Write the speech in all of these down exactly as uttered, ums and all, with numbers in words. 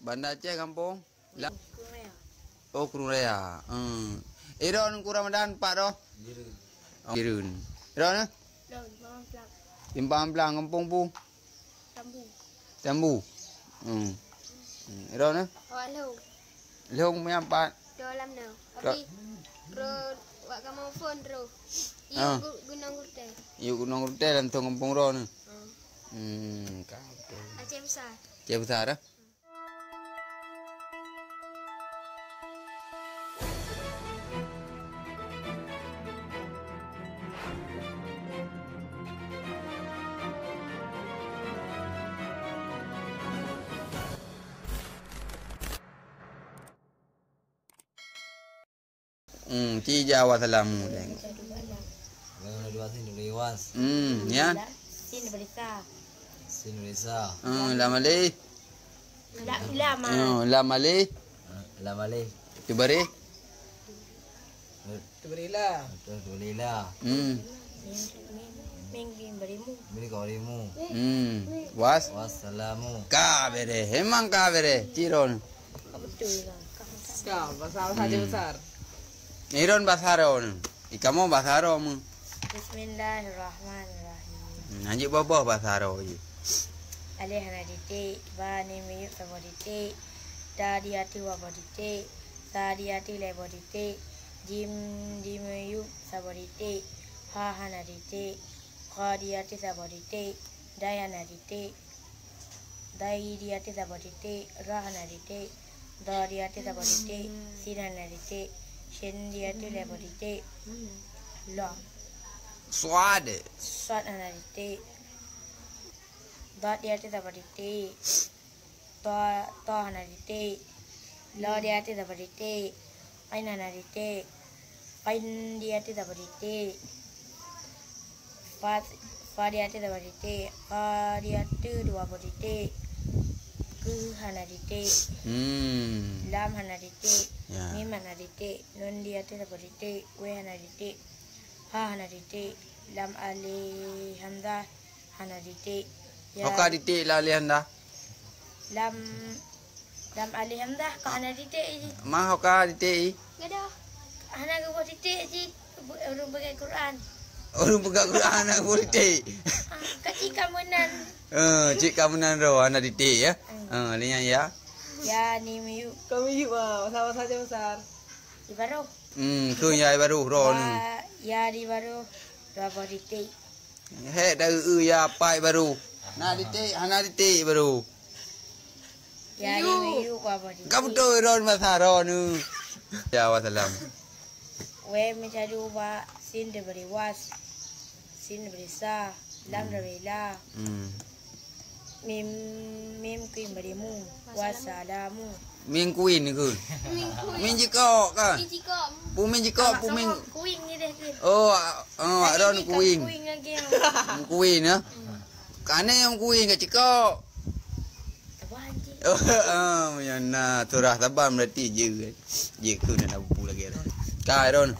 Banda Aceh gampông? La- Krueng Raya. Oh, Krueng Raya. Hmm. Droeneuh Teungku Ramadan pat droe? Bireuen. Oh, Bireuen. Droeneuh? Droeneuh, Simpang Amplang. Simpang Amplang, gampông peue? Tambu. Tambu. Hmm. Hmm. Droeneuh? Awak lheueh. Lheueh meuiman pat? Dua lam neu. Ka- Abi, bro, wak kamoe phôn, bro. Yuk Ah. gu-, Gunong Guruteh. Yuk Gunong Guruteh, langsông gampông droeneuh. Hmm. Hmm, ka beutôi. Aceh Besar. Aceh Besar, eh? Hmm, ci jaweueb salam. Abang ada dua sin, dua lewas. Hmm, ya. Sin berita. Sin berita. Hmm, lam alif. La-, lam. Hmm, lam alif. Ah, lam alif. Teubareh. Teubareh la. Betul, teubareh la. Hmm. Mim, mim, mim, mim berimu. Mim kau berimu. Hmm. Was. Wassalamu. Ka bereh. Emang ka bereh. Ci droeneuh. Ka beutôi lah. Ka beutôi. Ka, bahasa, bahasa Aceh Hmm. Besar. Droeneuh bahasa droeneuh. Ikamoe bahasa droeneuh. Bismillahirrahmanirrahim. Hmm, hanjeuet boh-boh bahasa droe jih. Alif hana titik, ba ni miyueb saboh titik, ta di ateueh dua boh titik, sa di ateueh lhèe boh titik, jim di miyueb saboh titik, ha hana titik, kha di ateueh saboh titik, dai hana titik, dai di ateueh saboh titik, ra hana titik, dha di ateueh saboh titik, sin hana titik, syin di ateueh lhèe boh titik, lam. Shad. Shad hana titik. Dhad di ateueh saboh titik. Tha, tha hana titik. Lam di ateueh saboh titik. Ain hana titik. Ain di ateueh saboh titik. Fa, fa di ateueh saboh titik. Kha di ateueh dua boh titik. Keuh hana titik. Hmm. Lam hana titik. Ya. Mim hana titik. Nun di ateueh saboh titik. Wéh hana titik. Ha hana titik. Lam alif hamzah hana titik. Ya. Ho ka titik lam alif hamzah? Lam, lam alif hamzah ka hana titik jih. Ma ho ka titik jih? Gadoh. Hana geuboh titik jih. Bu-, ureueng peugah Quran. Ureueng peugah Quran hana geuboh titik. Ah, ka cit ka meunan. Eh, cit ka meunan droe hana titik, ya. Hmm. Eh, lheuh nyan, ya. Ya, ni miyueb. Ka miyueb, ah, bahasa-bahasa Aceh Besar. Di baroh. Hmm, keu ya baroh droeneuh. Ba, ya di baroh dua boh titik. Hék dah eu ya pat baroh. Na titik, hana titik baroh. Ya di miyueb dua boh titik. Ka beutôi droeneuh bahasa droeneuh. Ya, wassalam. Wéh meucadu ba sin dibri was. Sin dibri sa. Lam dibri la. Hmm. Mim, mim kuin berimu. Wassalamu. Mim kuin ke? Mim kuin. Mim jikok ke? Mim jikok. Pu mim jikok, pu mim. Kuin ni deh, kuin. Oh, ah, ah, ada kuin. Kuin lagi. Mim kuin, ya? Hmm. Kane yang kuin kat cikok. Abang cik. Oh, ah, yang na surah Saban berarti je. Je ke nak buku lagi dah. Ka, Ron.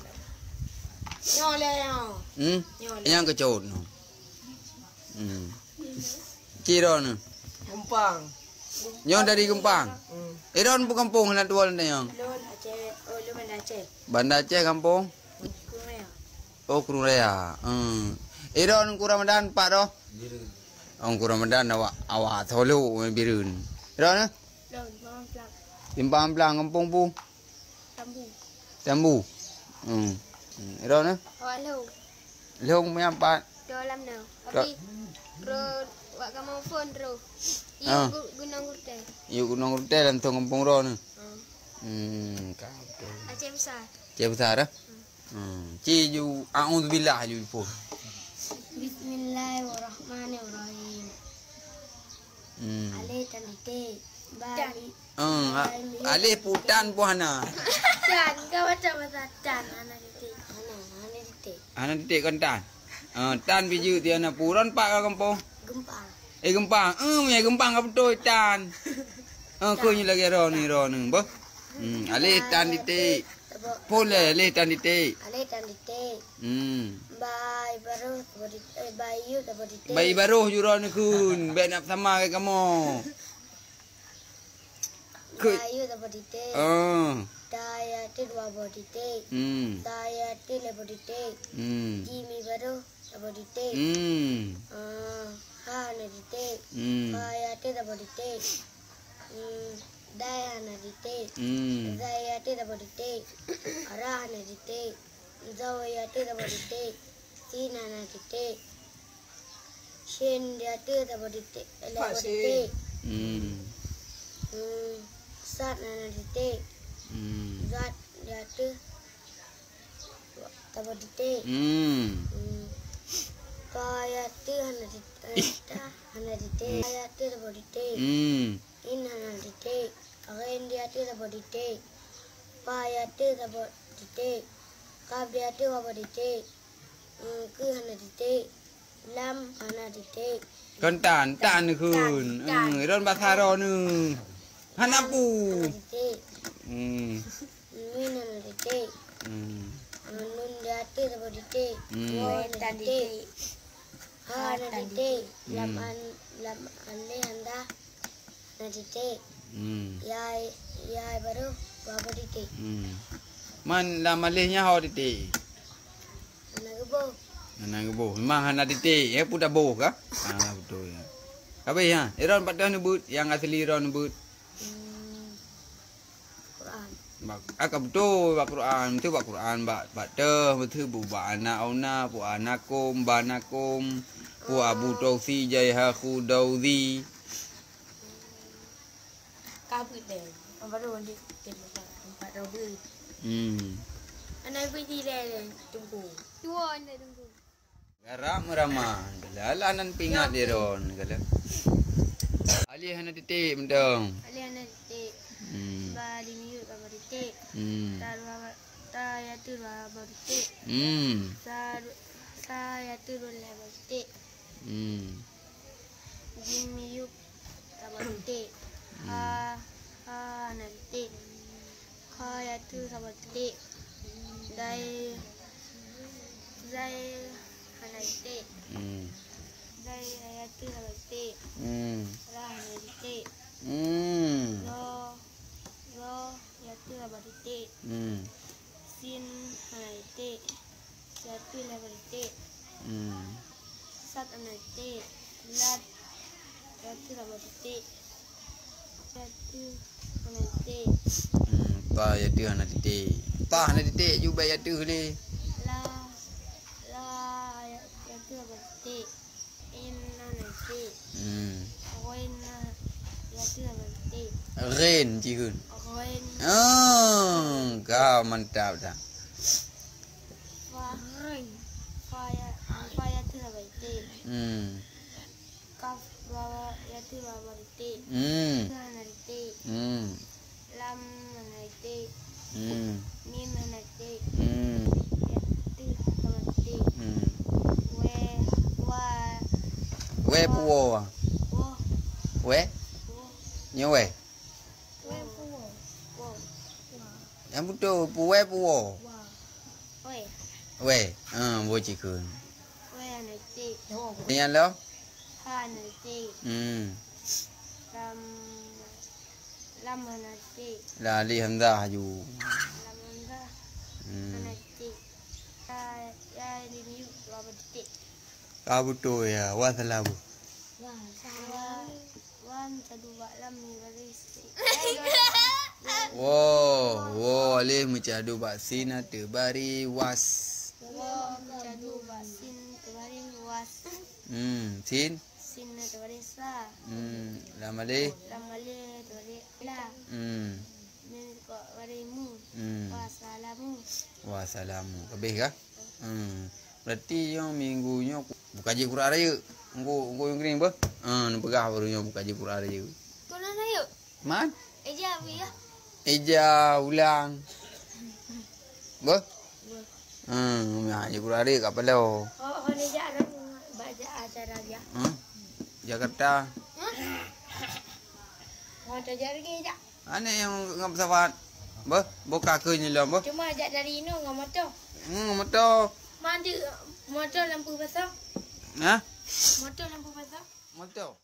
Nyoe le, nyoe. Hmm? Nyoe le. Yang kecot, no. Hmm. Ci droeneuh? Geumpang. Nyoe dari Geumpang? Hmm. Droeneuh peue gampông hana tuwoe lôn tanyong? Lôn Aceh, oh, lôn Banda Aceh. Banda Aceh gampông? Krueng Raya. Oh, Krueng Raya. Hmm. Droeneuh Teungku Ramadan pat droe? Bireuen. Oh, Teungku Ramadan awak, awak Solo, Bireuen. Droeneuh? Lôn, Simpang Amplang. Simpang Amplang, gampông peue? Tambu. Tambu. Hmm. Hmm. Droeneuh? Awak lheueh. Lheueh meuiman pat? Dua lam neu. Ka- Abi, bro, wak kamoe phôn, bro. Ah. Yuk Gu-, Gunong Guruteh. Yuk Gunong Guruteh, langsông gampông droeneuh. Hmm. Hmm, ka beutôi. Aceh Besar. Aceh Besar, eh? Hmm. Hmm. Ci ju, a'udzubillah ju phôn. Bismillahirrahmanirrahim. Hmm. Alif tan titik. Ba. Tan. Li-, hmm, ba a-, li-, alif peue tan peue hana? Tan, ka baca bahasa tan, hana titik. Hana, hana titik. Hana titik kon tan. Ah, tan pih jeuet di hana peue. Droeneuh pat ka gampông? Geumpang. Eh, Geumpang. Eh, meunyo Geumpang ka beutôi tan. Ah, keuh nyoe lagèe droeneuh, droeneuh, boh. Hmm, alif tan titik. Phôn lé, alif tan titik. Alif tan titik. Hmm. Bai baroh saboh titik, eh, bai yub saboh titik. Bai baroh ju droeneuh kheun, bèk na sama keu kamoe. Keu- Ba yôh saboh titék. Ah. Ta ya ateueh dua boh titék. Hmm. Sa ya ateueh lhèe boh titék. Hmm. Jim i barôh saboh titék. Hmm. Ah, ha hana titék. Hmm. Kha ya ateueh saboh titék. Hmm. Dai hana titék. Hmm. Zai ya ateueh saboh titék. Ra hana titék. Zau ya ateueh saboh titék. Sin hana titék. Syen di ateueh saboh titék, eh, saboh titék. Hmm. Hmm. Sat hana titék. Hmm. Zat di ateueh saboh titék. Hmm. Hmm. Ka ya ateueh hana titék. Eh, ta hana titék. Hmm. Ka ya ateueh saboh titék. Hmm. In hana titék. Ghen di ateueh saboh titék. Pa ya ateueh saboh titék. Kaf di ateueh saboh titék. Hmm, keu hana titék. Lam hana titék. Kon tan, tan kheun. Tan, tan. Eh, ron basa ron. Hana pu. Hana titék. Hmm. Mim hana titék. Hmm. Nun di ateueh saboh titék. Hmm. Waw hana titék. Ha hana titék. Lam an-, lam alif hamzah hana titék. Hmm. Ya, ya baru dua boh titék. Hmm. Man lam alif nyan ho titék. Hana geuboh. Hana geuboh. Memang hana titék, ya, pun dah boh kah? Ha, beutôi, ya. Habis, ya. Iron pat neubeut, nyang asli iron neubeut. Hmm. Quran. Bak, ah, ka beutôi bak Quran. Beutôi bak Quran, bak, bak teuh, beutôi bu, bak anak auna, bu anakum, banakum, bu abu tausi, jaiha khu dauzi. Ka beut deh. Baru di, di empat robot. Hmm. Anak ibu di le, tunggu. Dua anak tunggu. Garap meurama, lala nan pingat di ron, kala. Alif hana titik, mantong. Alif hana titik. Hmm. Ba di miyup ba titik. Hmm. Ta dua, ta ya tu dua ba titik. Hmm. Sa, sa ya tu dua lah ba titik. Hmm. Jim miyup saboh titik. Hmm. Ha, ha hana titik. Kha ya tu saboh titik. Dai, zai hana titik. Hmm. Zai ya tu saboh titik. Hmm. Ra hana titik. Hmm. Ro, ro ya tu saboh titik. Hmm. Sin hana titik. Satu laba titik. Hmm. Sat hana titik. Lat. Satu laba titik. Satu hana titik. Hmm. Ta ya tu hana titik. Ta hana titik, ju bèk ya tu lé. La. La ya, ya tu laba titik. In hana titik. Hmm. Ghain na, ya tu hana titik. Ghain, cikheun. Ghain. Oh, ka mantap dah. Fa, fa ya, fa ya tu hana titik. Hmm. Kaf, wa, wa, ya tu hana titik. Hmm. Tu hana titik. Hmm. Lam hana titik. Hmm. Mim hana titik. Hmm. Ya tu hana titik. Hmm. We, wa. We pu wo. Wo. We? Wo. Nyoe we? We pu wo. Wo. Nyang beutôi, pu we pu wo? Wa. We. We. Ha, wo cikheun. We hana titik. Nyan lo? Ha hana titik. Hmm. Lam, lam hana titik. Lam alif hamzah aju. Lam hamzah. Hmm. Hana titik. Ya, ya di miyup dua ba titik. Ka beutôi ya. Wassalamu. Wa, wa, wan sadu ba lam ni baris. Wo, wo alif meucadu bak sin teubari was. Wo meucadu bak sin teubari was. Hmm, sin? Sin teubari sa. Hmm, lam alif? Lam alif teubari la. Hmm. Mim kok bari mu. Hmm. Wassalamu. Wassalamu. Habis kah? Hmm. Berarti nyoe minggu nyoe buka jih Quran rayeuk. Engko, engko nyang keuning beuh. Ha, neupeugah baru nyoe buka jih Quran rayeuk. Quran rayeuk? Man? Eja, Bu, ya? Eja ulang. Beuh? Beuh. Hmm, ya, jih Quran rayeuk kat Palau. Oh, oh, ni jak dah baca acara dia. Hmm? Jakarta. Hah? Oh, tak jadi jak. Aneuk nyang ngon pesawat. Beuh, boh ka keu nyoe lom, beuh. Cuma jak dari inoe ngon moto. Hmm, ngon moto. Mandum moto lampu basah. Hah? Moto lampu basah. Moto.